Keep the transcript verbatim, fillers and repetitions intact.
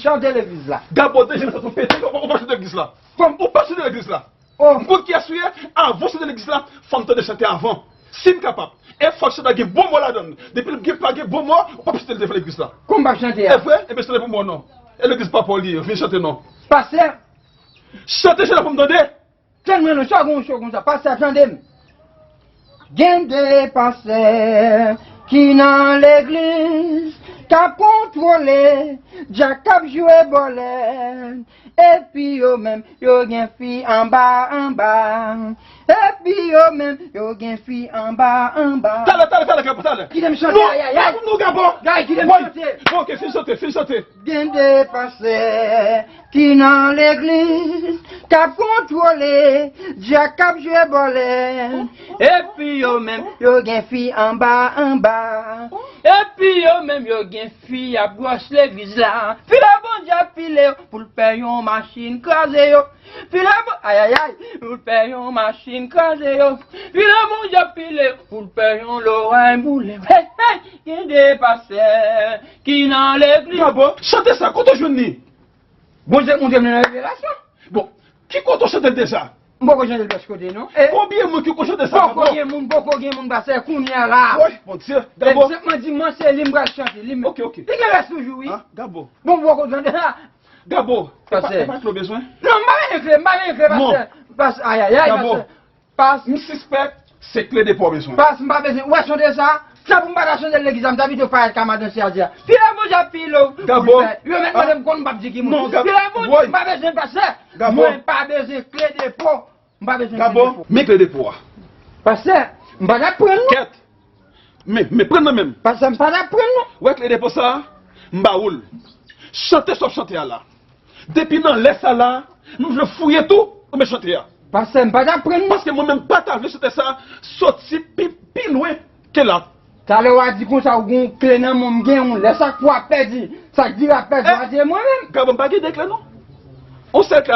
Chante legliz la. Gabo, deje sa tou pete, ou pa chante legliz la. Kòm ou pa chante legliz la. Oh. M konn kiyès ou ye, avan w chante legliz la, fò m tande chante avan. Si m kapab. E fòk chante gen bon mo ladan l. Depi l gen pa gen bon mo, ou p ap chante l devan legliz la. Kòm m p ap chante a? E vre? Ebyen chante pou mwen non. E legliz papa w li ye, vin chante non. Pastè. Chante chante pou m tande. Tann mwen non, sa gon cho konsa, pastè tande m. Gen de pastè ki nan legliz k ap kontwole, djak k ap jwe bòlèt, epi yo menm yo gen fi anba anba, epi yo menm yo gen fi anba anba. Talè, talè, talè, Gabo, talè. Kite m chante, ayayay. Non, non, Gabo. Gay, kite m chante. Bon, ok, fin chante, fin chante. Gen de pastè ki nan legliz k ap kontwole, djak k ap jwe bòlèt. Epi yo menm, yo gen fi anba anba. Epi yo menm, yo gen fi ap gwòs legliz la. Pile Bondye ap pile yo pou l pè yon machin kraze yo. Pile Bon-, ayayay, pou l pè yon machin kraze yo. Pile Bondye ap pile yo pou l pè yon lorèy boule yo. Hey, hey, gen de pastè ki nan legliz. Gabo, chante sa, kote w jwenn li? Bondye montre m nan revelasyon. Bon, ki kote w chante l deja? M poko chante l pòch kote non. E konbyen moun ki ko chante sa? Poko gen moun, poko gen moun pase kounye a la. Woy, Bondye, Gabo. Senpman di mwen se li m pral chante, li menm. Ok, ok. Li gen rès toujou, wi. Ah, Gabo. Bon, m poko tande a. Gabo, e pa, e pa kle w bezwen? Non, m pa bezwen kle, m pa bezwen kle, pastè. Pas, ayayay, pastè. Pas. M sispèk se kle depo w bezwen. Pas, m pa bezwen. Ou wè chante sa? Sa pou m pa ta chante legliz la, m ta pito parèt ka madanse a di a. Pile Bondye ap pile w pou l fè. Yo mèt mande m konn m p ap di ki moun. Pile Bondye, m pa bezwen pastè. Mwen pa bezwen kle depo. M pa bezwen kle depo. Men kle depo a. Pastè, m pa t ap pran l non. Kèt. Men, men pran nan men m. Pastè, m pa t ap pran l non. Ou wè kle depo sa a? M ba ou l. Chante sa w ap chante a la. Depi nan lè sa la, nou vle fouye tou, ou mèt chante a. Pastè, m pa t ap pran l non. Paske mwen menm m pa ta vle chante sa soti pi, pi lwen ke la. Talè w a di konsa ou gen yon kle nan men w, m gen yon lè sa k pou ap pèdi, sa k di ap pèdi, w a di e mwen menm. Gabo, m pa gen de kle non. On sèl kle